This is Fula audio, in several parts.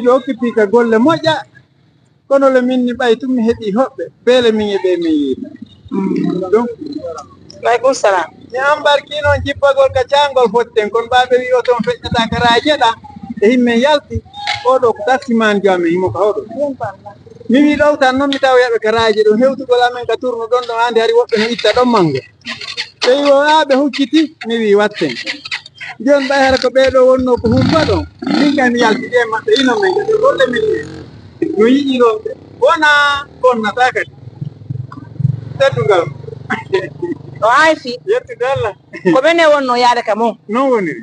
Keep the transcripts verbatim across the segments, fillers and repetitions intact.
Yo occupé ka golle moƴƴa, kono le min ni ɓay tun mi heɓi hoɓɓe, beele min e ɓe min yiita. Ɗum. Waaleykum salaam. Mi ambarki noon jippagol ka caangol fotten, kono ɓaaɓe wi o toon feƴƴata ka raaje ɗa, e himmen yalti, oɗo ko taximan jo amen, himo ka hoɗo. Mi wi ɗow tan noon mi tawoya ɓe ka raaje ɗum, hewtugol amen ka turnu ɗon ɗon, hande hari woɓɓe no itta ɗon mango. Ɓe wi o, "Aa, ɓe hucciti?" Mi wi, "Watten." Jooni ɓay hara ko ɓee ɗoo wonnoo ko humpa ɗon, min kay mi yaltidi e maɓɓe, ino men kadi golle men ɗe no yiɗi ɗon ɓe. Wonaa bonnataa kadi. Teddungal. O haafi. Yettude Allah. Ko men e wonnoo yaade ka mon. Non woniri.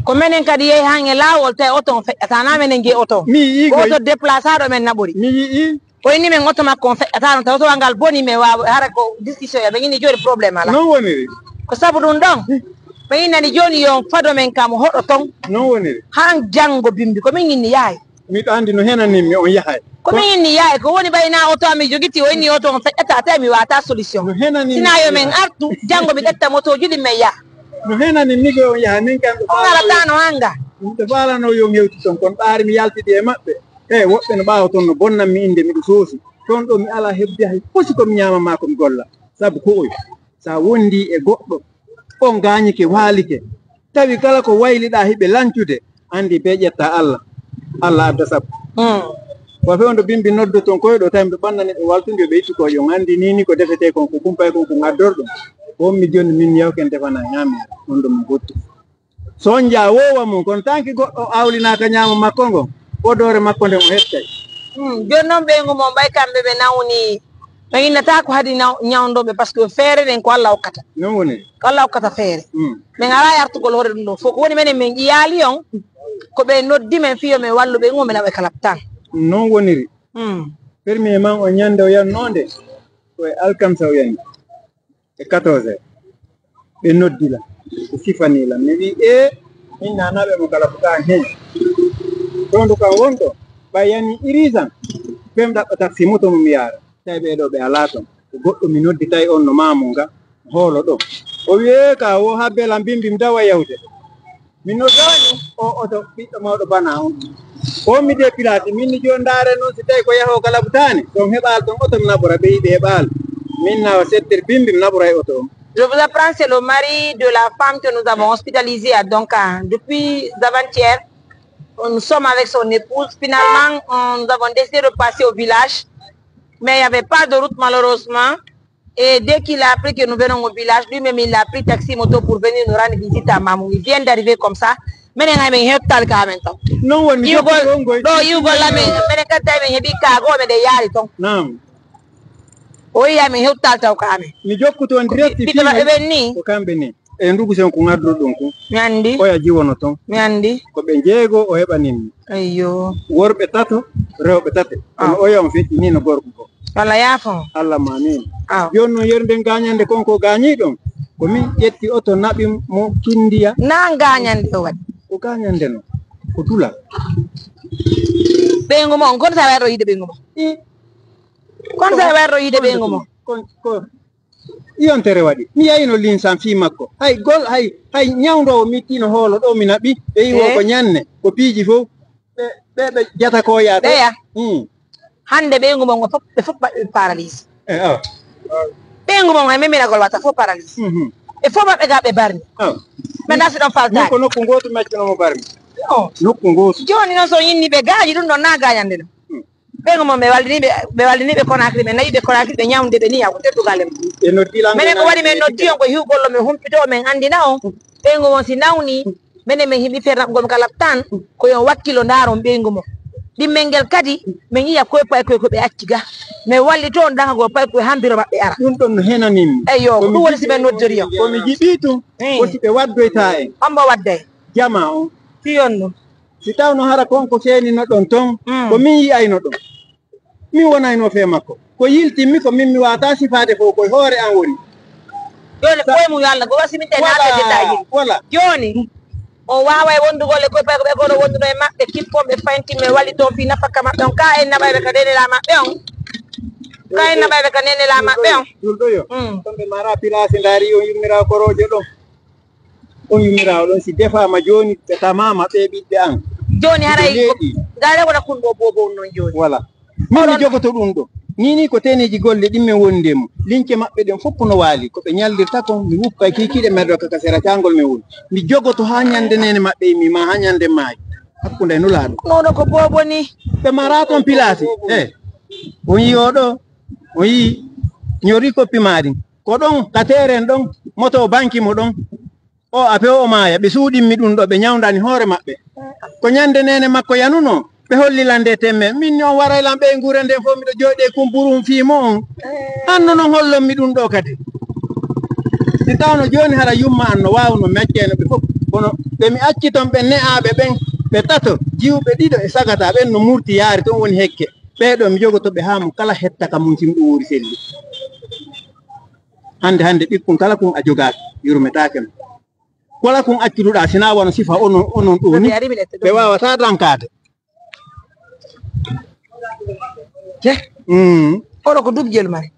Ko menen kadi yehi han e laawol, tawi oto on feƴƴataa, na menen jeyi oto on. Mi yi'i ko koy. Oto déplacaaɗo men naɓori. Mi yi'i. O inni men oto makko on feƴƴataano, tawi otowal ngal boni, men waawa, hara ko discussion ya, men inni jooni problème alaa. Non woniri. Ko sabu ɗum ɗon, men innani jooni yo on fado men kam hoɗo ton. Non woniri. Haa janngo bimbi, ko men inni yahay. Miɗo anndi no henanimmi on yahay. Ko min inni yahay, ko woni ɓay na oto am mi jogiti, o inni oto on feƴƴata, tawi mi waata solution. No henanimmi. Sina yo men artu, janngo mi ƴetta motooji ɗin men yaha. No henanimmi ko on yaha, min kam ɓe. On arata no hanga. Ɓe faalano yo hewti ton, kono ɓaari mi yaltidi e maɓɓe. E woɓɓe no ɓaawo ton no bonnammi innde miɗo soosi. Toon ɗo mi alaa heɓde hay fosi ko mi ñaama maa ko mi golla. Sabu ko oy, sa wondi e goɗɗo, on gaañike waalike, tawi kala ko wayliɗaa hiɓe lancude, anndi be ƴetta Allah. Allah adda sabu. Hmm. Wa fe on ɗo bimbi noddo ton koy ɗo tawi ɓe ɓannani ɓe waltude ɓe ittu ko yo anndi ni ni ko defetee kon ko kumpay kon ko ngaddorɗo. On mi jonni min yawken defana ñaami on ɗo mo gotti. Sonja wowa mum, kono tanki goɗɗo awlinaaka ñaamo makko ngo, odoore makko nden o hettay. Hmm, jooni noon ɓeyngu mon ɓay kamɓe ɓe nawni, ɓe innata ko hadi naw-, ñawndooɓe, parce que feere nden ko Allah hokkata. Non woni. Ko Allah hokkata feere. Hmm. Min alaa yartugol hoore ɗum ɗoo fof. Ko woni menen min ƴiyaali on, ko ɓe noddi men fii yo min wallu ɓeyngu mon, min naɓa e kala tan. Non woniri. Hmm. Premier man o ñande o yannoonde, ko e alkamsa o yani. E quatorze heures, ɓe noddi lan, ɓe sifanii lan. Mi wi'i, "Ee, min naanaaɓe mo kala bukaan hen. Toondu kan wonɗo, ɓay yani irisan, ɓen ɗaɓɓa taksi moto mum yaara. Tawi ɓee ɗoo ɓe alaa ton. Ko goɗɗo mi noddi, tawi on no maamu nga, hoolo ɗo." O wi'i, "Ee, ka wo habbe lan bimbi, mi dawa yawde." Min no gaañi o oto ɓiɗɗo mawɗo bana on. On mi déplacé, min ni jooni ndaare noon si tawi ko yahoo kala butaani, so on heɓaali ton oto mi naɓora ɓe yiɓe heɓaali. Min nawa settere bimbi mi naɓora e oto on. Je vous apprends, c'est le mari de la femme que nous avons hospitalisée à Donka depuis avant-hier. Nous sommes avec son épouse. Finalement, on, nous avons décidé de passer au village. Mais il n'y avait pas de route, malheureusement. Et dès qu'il a appris que nous venons au village, lui-même, il a pris taxi moto pour venir nous rendre visite à Mamou. Il vient d'arriver comme ça. Menen hay men hewtaali ka amen taw. Non woni mi iwgol jokkude on goy. Ɗo iwgol amen, menen kadi tawi men heɓi kaago, meɗen yaari ton. Naam. O wiya men hewtaali taw ka amen. Mi jokkuto on direct ɓiɓɓe maɓɓe ɓen ni. Ko kamɓe ni. E ndugu sen ko ngadduɗo ɗum ko. Mi anndi. Oya jiwono ton. Mi anndi. Ko ɓe jeego o heɓanimmi. Ayyo. Worɓe tato, rewɓe tate. Kono oya on feƴƴi ni no gorko ko. Walla yaafo. Allah ma min. Aw. Jooni noon yerde nden gaañande kon ko gaañii ɗon. Ko min ƴetti oto naɓi mo kindiya. Na gaañande o waɗi. Ko gaañande no. Ko dula. Ɓeyngu mo on, kono sa wayro yiide ɓeyngu mo. I. Kono sa wayro yiide ɓeyngu mo. Kon, ko, Yontere waɗi. Mi yayno linsan fii makko. Hay gol, hay, hay ñawndoowo mi tino hoolo ɗo mi naɓi. Ɓe yiwo ko ñanne, ko piiji fof. Ɓe, ɓe, ɓe jata ko yaade. Ɓeya. Hmm. Hannde ɓeyngu mon ngo fof, ɓe fof mbaɗi paralyse. Eh, awa. Ɓeyngu mon hay memiragol wata fof paralyse. Mhm. Ɓe fof maɓɓe ga ɓe barmi. Awa. Ɓe nasi ɗon faltaani. Min ko nokku ngootu mi accunoo mo barmi. Oh. Nokku ngootu. Jooni noon so yinni ɓe gaañi ɗum ɗon na gaañande ɗum. Hmm. Ɓeyngu mon ɓe wallini ɓe, ɓe wallini ɓe Conakry, ɓe nawi ɓe Conakry, ɓe ñawndi ɓe ni yaw ko teddungal e mum. Ɓe noddi lan. Menen ko waɗi men noddi on ko hiwgol lo men humpito men anndina on. Ɓeyngu mon si nawni, menen men heɓi feere naɓugol mo kala tan, ko yo on wakkilo ndaaron ɓeyngu mon. Ɗimmel ngel kadi, men yiya koy pay koy ko ɓe acci ga. Men wallito on dagagol pay koy hambiro maɓɓe ara. Ɗum ɗon no henanimmi. Eyyo, ko ɗum woni si men noddori on. Ko mi jiɓi tun, ko si ɓe waddoyta en. On mbo wadday. Jama on. Fiyon ɗum. Si tawno hara kon ko seenino ɗon ton, mm, ko min yi'ayno ɗon. Min wonayno fee makko. Ko yiltimmi ko min mi waata sifaade fof koye hoore an woni. Jooni koye mum yo Allah, ko wasi min te naata détail. Voilà. Jooni, o waaway wondugol e koye pay ko ɓe kono wonduno e maɓɓe, kippon ɓe fayntin ɓe walli toon fii nafaka maɓɓe on. Ka en naɓayɓe ka denelaa maɓɓe on. Ka en naɓayɓe ka denelaa maɓɓe on. Julɗo yo. Mm. Kamɓe mara piraasi ndaari on yummiraa koroojo ɗon. On yummiraawo ɗon si defaama jooni ɓe tamaama ɓe ɓiɓɓe an. Jooni haray ko leeɗi. Ngaare wona kun ɗo boobo on noon jooni. Voilà. Min mi jogoto ɗum ɗo. Nii nii ko teneeji golle ɗin men wondi e mum. Lince maɓɓe ɗen fof no waali. Ko ɓe ñallirta kon, mi wuppa e kiikiiɗe, mi adda ka sera caangol men woni. Mi jogoto haa ñande neene maɓɓe immi maa haa ñande maayi. Hakkunde e nulaaɗo. Noon ko boobo ni. Ɓe mara toon pilaasi. Eh. On yii oɗo. On yii. Ñori koppi maa ɗin. Ko ɗon, ka teeren ɗon, moto o banki mo ɗon. O ape o maaya, ɓe suuɗimmi ɗum ɗo, ɓe ñawndani hoore maɓɓe. Ko ñande neene makko yanunoo, ɓe holli lan nde temme. Min ni on waray lan ɓe e nguure nden fof, miɗo jooɗi e kumburum fii mo on. Hanno non hollon mi ɗum ɗo kadi. Si tawno jooni hara yumma an no waawno mi accayno ɓe fof. Kono ɓe mi acci ton ɓe ne'aaɓe ɓen, ɓe tato, jiwɓe ɗiɗo e sagata ɓen no murti yaari ton woni hekke. Ɓee ɗo mi jogoto ɓe haa mo kala hetta ka mum si miɗo wuuri selli. Hannde, hannde ɓikkun kala kun a jogaaki, yurmetaake mo. Kala kun accuɗuɗaa, si naa wano sifa onon, onon ɗoo ni, ɓe waawataa dankaade. Te? Mm. Oɗo ko duuɓi jelu mari.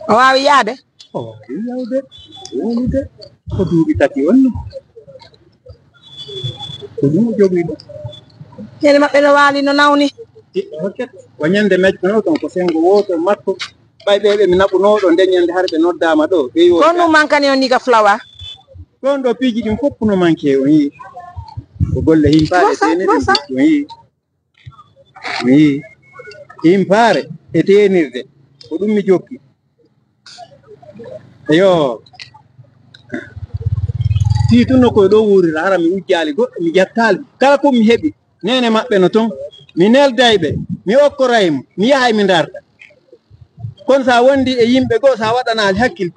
O waawi yaade? O waawi yaawde, wowlude. Ko duuɓi tati on ni. Ko ɗum o jogii ɗo. Kene maɓɓe no waali, no nawni. Tiɗɗo hokket. Ko ñande meccono ton, ko senngo wooto makko. Ɓay ɓe, ɓe mi naɓunoo ɗo nden ñande hare ɓe noddaama ɗo, ɓe yo. Ko ɗum mankani on ni ka Fulawa? Ɗon ɗo piiji ɗin fof no manke, on yii. Ko golle himpaare, bosa, tenirɗe, bosa. On yii. Mi yii. Himpaare e tenirde. Ko ɗum mi jokki. Eyoo. Fii tun no koye ɗo wuurira, hara mi wujjaali goɗɗo, mi ƴettaali. Kala ko mi heɓi, neene maɓɓe no ton. Mi nelday ɓe, mi okkoray mo, mi yahay mi ndarta. Kono so a wondi e yimɓe goo, so a waɗanaali hakkil,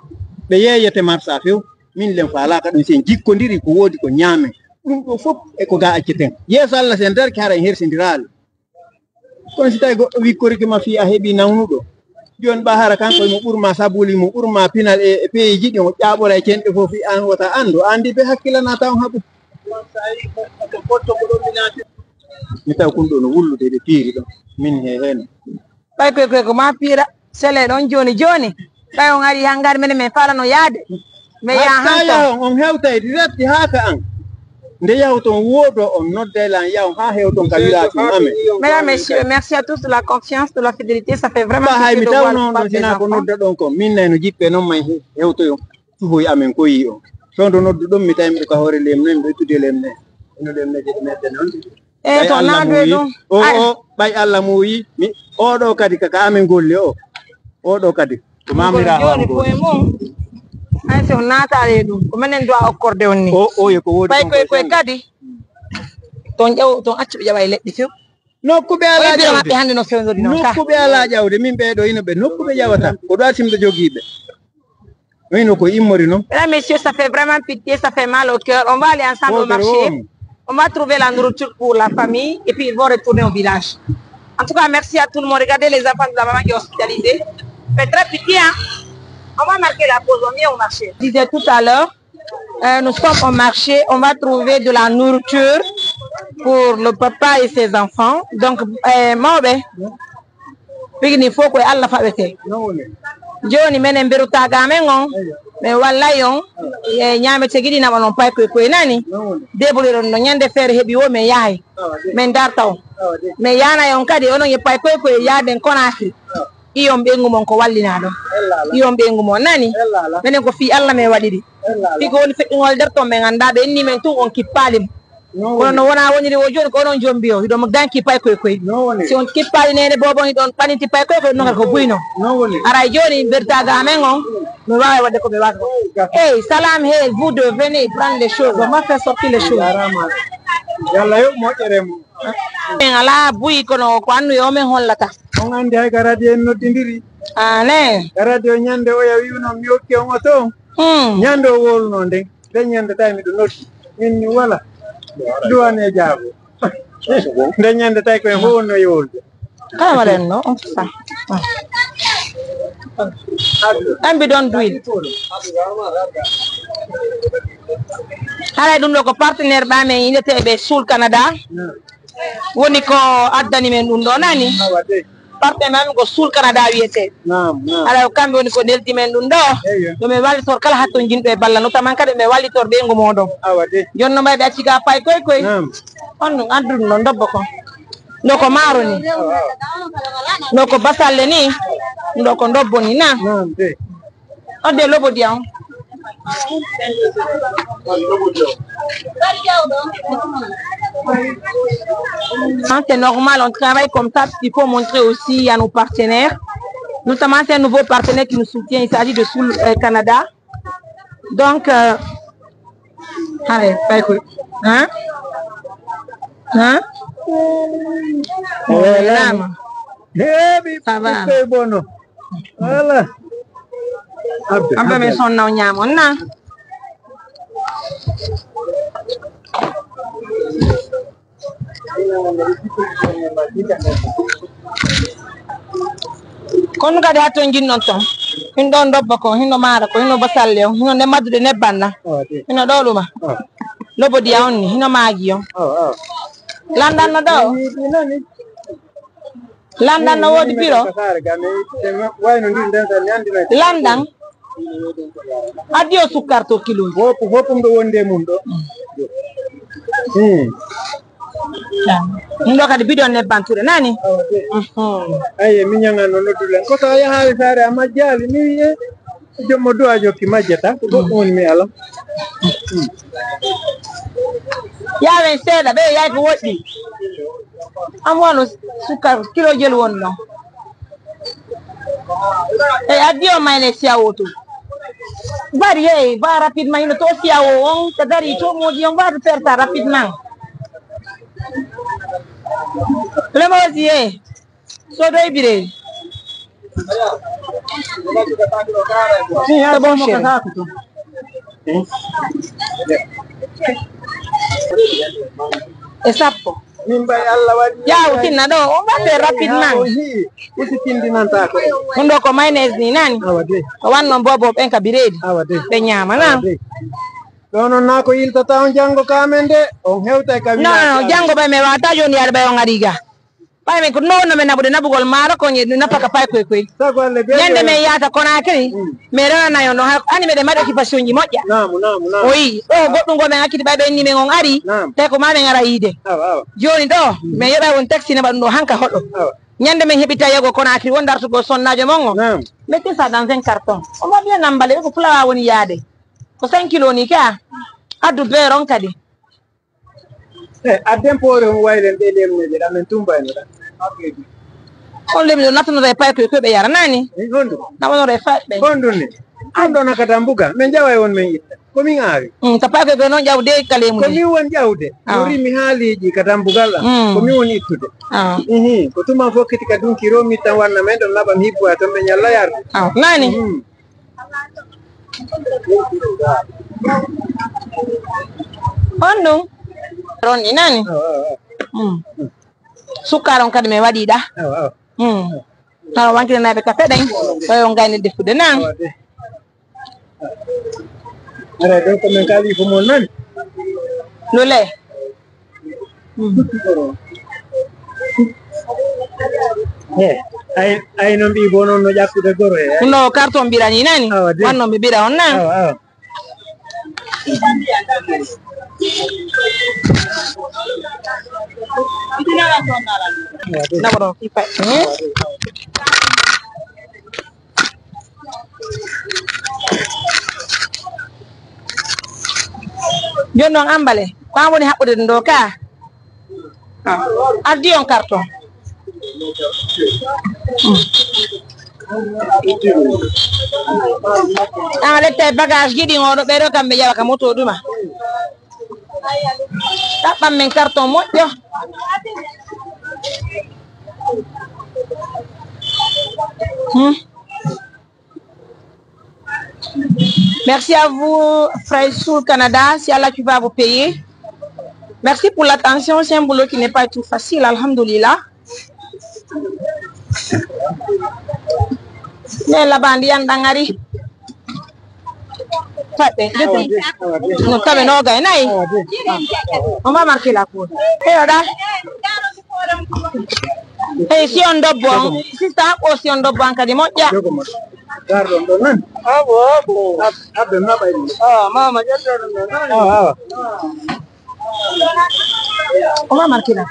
ɓe yeeyete marsa few. Min len faalaaka ɗum, si en jikkondiri ko woodi ko ñaamen. Ɗum ɗo fof e ko gaa acceten. Yeeso Alla, si en darki, hara en hersindiraali. Kono si tawi goɗɗo wikkorike ma fii a heɓi nawnuɗo, jooni ɓa hara kanko emo ɓurma sabuli, mo ɓurma pinal e, e peeji ɗi o ƴaaɓora e cenɗe fof fii aan wota anndu, aan ndi be hakkilana taw haɓu. Mi taw kun ɗo no wullude ɓe piiri ɗo, min he heen. Ɓay koy koy ko ma piira. Sele ɗon jooni jooni. Ɓay on ari hangar menen, men faalano yaade. Mais ya hatta han yahon, on hewtay direct haa ka an. Nde yahoton woodo on nodday lan yahon haa hewton ka village on amen. Mesdames, messieurs, merci à tous de la confiance, de la fidélité. Ça fait vraiment plaisir de voir les enfants. Ba hay mi tawno on ɗon, sina ko nodda ɗon kon. Min nay no jippe non may he-, hewtoyon. Suhoy amen ko yi on. So ndo noddu ɗon mi tawi miɗo ka hoore lem nen, miɗo ittude lem nen. Eno lem nen je ɗum hedde non. E to naadu e ɗum. O, o, ɓay Alla muuyi, mi, oɗo kadi ka, ka amen golle o. Oɗo kadi. Ko mamiraawo am jooni ko e mum. Hay so naataali e ɗum. Ko menen duwa okkorde on ni. O, o, e ko woodi ɓay koye koye kadi. Ton ƴew, ton accu ɓe ƴawa e leɗɗe few. Nokku ɓe alaa ƴawde. Maɓɓe hannde no fewndori noon ka. Nokku ɓe alaa ƴawde. Min ɓee ɗo ino ɓe. Nokku ɓe ƴawata. Ko ɗo asimɓe jogii ɓe. Oui, no ko immori non. Mesdames, messieurs, ça fait vraiment pitié, ça fait mal au cœur. On va aller ensemble au marché. On va trouver la nourriture pour la famille et puis ils vont retourner au village. En tout cas, merci à tout le monde. Regardez les enfants de la maman qui est hospitalisée. Fait très pitié, hein. On va marquer la pause, on vient au marché. Je disais tout à l'heure, euh, nous sommes au marché, on va trouver de la nourriture pour le papa et ses enfants. Donc, euh, mawɓe, pigini fof koye Allah faɓete. Jooni menen mberu taga men on, men wallay on e ñaamete giɗi naɓa non pay koye koye nani. Débrouiller ɗon no ñande feere heɓi o men yahay. Men darta on. Men yaanay on kadi onon e pay koye koye yaaden Conakry. Iyon ɓeyngu mon ko wallina ɗon. Iyon ɓeyngu mon nani. Menen ko fii Allah men waɗiri. Fii ko woni feƴƴungol nder ton men annda ɓe inni men tun on kippaali mo. Kono no wona woniri o jooni ko onon jombi o, hiɗon danki pay koye koye. Si on kippaali neene boobo on hiɗon ɓaninti pay koye koye nokal ko buyno. Aray jooni mbertaga amen on, mi waawi waɗde ko mi waawata ko. Hey, Salam, hey, vous deux, venez prendre les choses. On m'a fait sortir les choses. Yalla yo moƴƴere mo. En alaa buy kono ko annu e o men hollata. On anndi hay ka radio en noddindiri. Ane. Ka radio ñande oya wi'uno mi okki on oto. Hmm. Ñande o wowluno nden. Nden ñande tawi miɗo noddi. Min mi wala. Duwane e jaabo. Nden ñande tawi ko en fof wonno e wolde. Kala waɗen no, on sa. Un bidon d'huile. Haray ɗum ɗo ko partenaire ɓe amen inneteeɓe Suul Canada. Woni ko addani men ɗum ɗo nani. Partenaire men ko Suul Canada wiyetee. Naam, naam. Aɗa, kamɓe woni ko neldi men ɗum ɗo. Eyo. Yo ɓe wallitor kala hattonjinɗo e balla, notamment kadi ɓe wallitor ɓeyngu mooɗon. Awa de. Jooni no mbayi ɓe acci ga pay koy koy. Naam. On ɗum addu ɗum ɗo ndobbo ko. Ɗo ko maaro ni. Awa, awa. Ɗo ko basalle ni. Ɗo ko ndobbo ni na. Naam de. Odde lobo diaw. Hein, c'est normal, on travaille comme ça, parce qu'il faut montrer aussi à nos partenaires, notamment ces nouveaux partenaires qui nous soutiennent, il s'agit de Soul euh, Canada. Donc, euh, allez, pas écoute. Hein? Hein? Voilà. Ça va. Voilà. Abde, abde. Min sonna o ñaamon na. Kono kadi hatton jinnon ton. Hin ɗon dobba ko, hino maara ko, hino basalle on, hino ne maddude nebban na. Hino ɗo ɗuma. Lobo diya on ni, hino maagi on. Landan no ɗo. Landan no woodi biro. Landan. Addi o sukkar to kiloji. Hopu, hopum ɗo wonde mum ɗo. Hmm. Ɗum ɗo kadi bidon nebban ture nani. Aye, mi ñaŋan no noddulen. Ko to a yahaali saare a majjaali, mi wi'e. Jommo du'a jokki majjata. Ko goɗɗum woni mi ala. Yaawen seeɗa, ɓe yaay ko woɗɗi. Am wano suka kilo jel wonno. E addi o mayne siya woto. Bari hey, ba rapidement, ino to siya wo on, ka dari to modi on ba perta rapidement. Lemosi hey. So doy bire. C'est bon, chéri. E sappo. Min mbay Allah waɗi. Yaw tinna ɗo, on mbaɗte rapidement. Usi tindinanta ko. Ɗum ɗo ko mayonnaise ni nani. Awa de. Ko wanno bobo ɓen ka bireedi. Awa de. Ɓe ñaama na. Awa de. Ɗo noon naa ko yiltata on janngo ka men de. On hewtay ka. Non, non, janngo ɓay mi wata jooni yaade ɓay on ari ga. Ɓay min ko no wonno men naɓude naɓugol maaro ko ñe nafa ka pay koy koy. Sago Allah be. Ñande men yaata Conakry. Mm. Mais rewanayo no ha ani meɗen mbaɗi occupation ji moƴƴa. Naamu, naamu, naamu. O yi, ɗo goɗɗum ngo men acciti ɓay ɓe inni men on ari. Naamu. Tawi ko ma men ara yiide. Awa, awa. Jooni ɗo, mm, men yoɓay won taxi ne mbaɗum ɗo hanka hoɗo. Awa. Ñande men heɓita yago Conakry won dartugol sonnaajo mon o. Naamu. Mettez ça dans un carton. On va bien emballer, ko fulawa woni yaade. Ko cinq kilo ni ka. Addu beer on kadi. Eh, adden poore on waylen ɗe lemneje ɗa men tumbayno ɗa. On lemne ɗo nattanore e paykoy koy ɓe yara nani. Eh, hondu. Nawanore e fayɓe. Hondu ni. An ɗo nakata mbuga. Men jaway on men itta. Ko min aawi. Mm, ka paykoy koy noon ƴawde ka lemu. Ko min won ƴawde. Ah. Yo rimi haaliiji ka dambugal am. Mm. Ko min woni ittude. Ah. Ihi, ko tuma fokkiti ka dunki romi tan wanna men ɗon naɓam hibbo a ton ɓe ñalla yarde. Ah, nani. Mm. On ɗum. Ron ni nani. Awa, awa, awa. Mm. Sukkar on kadi mi waɗi ɗa. Awa, awa. Mm. Tawa wankina naɓe ka feɗen. Ɓay on gayni defude nan. Awa de. Ara ɗo ko men kaali ko mon nani. Lule. Eh, ay, ay no mbi bo noon no ƴakkude goro e. No carton mbirani nani? Awa de. Wanno mbi bira on nan. Awa, awa. Awa de. Naboro ki pa. Hmm? Jooni noon, Ambale, ko an woni haɓɓude ɗum ɗo ka? Ah, addi on carton. An a letta e bagage ji ɗin, oɗo ɓeɗo kamɓe ƴeewa ka moto ɗuma. Ɗaɓɓan men carton moƴƴo. Hmm. Merci à vous, Frère Soul Canada. Si Allah, tu vas vous payer. Merci pour l'attention. C'est un boulot qui n'est pas tout facile, alhamdulillah. Mais là-bas, on dit, on a ri. Faɗɗe, jette. No tawe no gay nay. On va marquer la pause. Et voilà. Eyi, si on dobbo on, sista, haqqo si on dobbo an kadi moƴƴa. Garɗon ɗon nan. Abo, abo. Abbe maɓay. Ah, mama ƴettoɗon ɗon nan. Awa, awa. O ma markina.